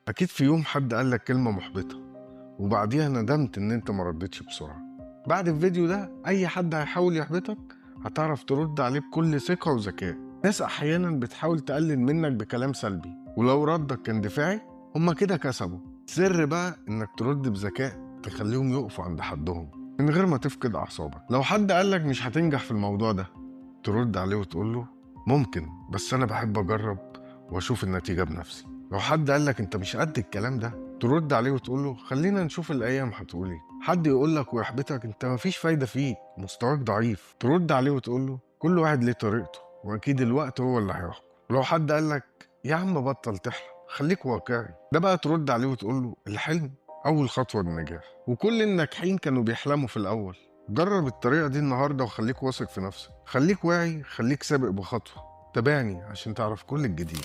أكيد في يوم حد قال لك كلمة محبطة وبعديها ندمت إن أنت ما ردتش بسرعة. بعد الفيديو ده أي حد هيحاول يحبطك هتعرف ترد عليه بكل ثقة وذكاء. ناس أحيانا بتحاول تقلل منك بكلام سلبي، ولو ردك كان دفاعي هما كده كسبوا. السر بقى إنك ترد بذكاء تخليهم يقفوا عند حدهم من غير ما تفقد أعصابك. لو حد قالك مش هتنجح في الموضوع ده ترد عليه وتقول له ممكن، بس أنا بحب أجرب وأشوف النتيجة بنفسي. لو حد قالك أنت مش قد الكلام ده ترد عليه وتقول له خلينا نشوف الأيام هتقول إيه. حد يقول لك ويحبطك أنت مفيش فايدة فيك، مستواك ضعيف، ترد عليه وتقول له كل واحد ليه طريقته وأكيد الوقت هو اللي هيحكم. لو حد قالك يا عم بطل تحلم خليك واقعي، ده بقى ترد عليه وتقول له الحلم أول خطوة للنجاح، وكل الناجحين كانوا بيحلموا في الأول. جرب الطريقة دي النهاردة وخليك واثق في نفسك، خليك واعي، خليك سابق بخطوة. تابعني عشان تعرف كل الجديد.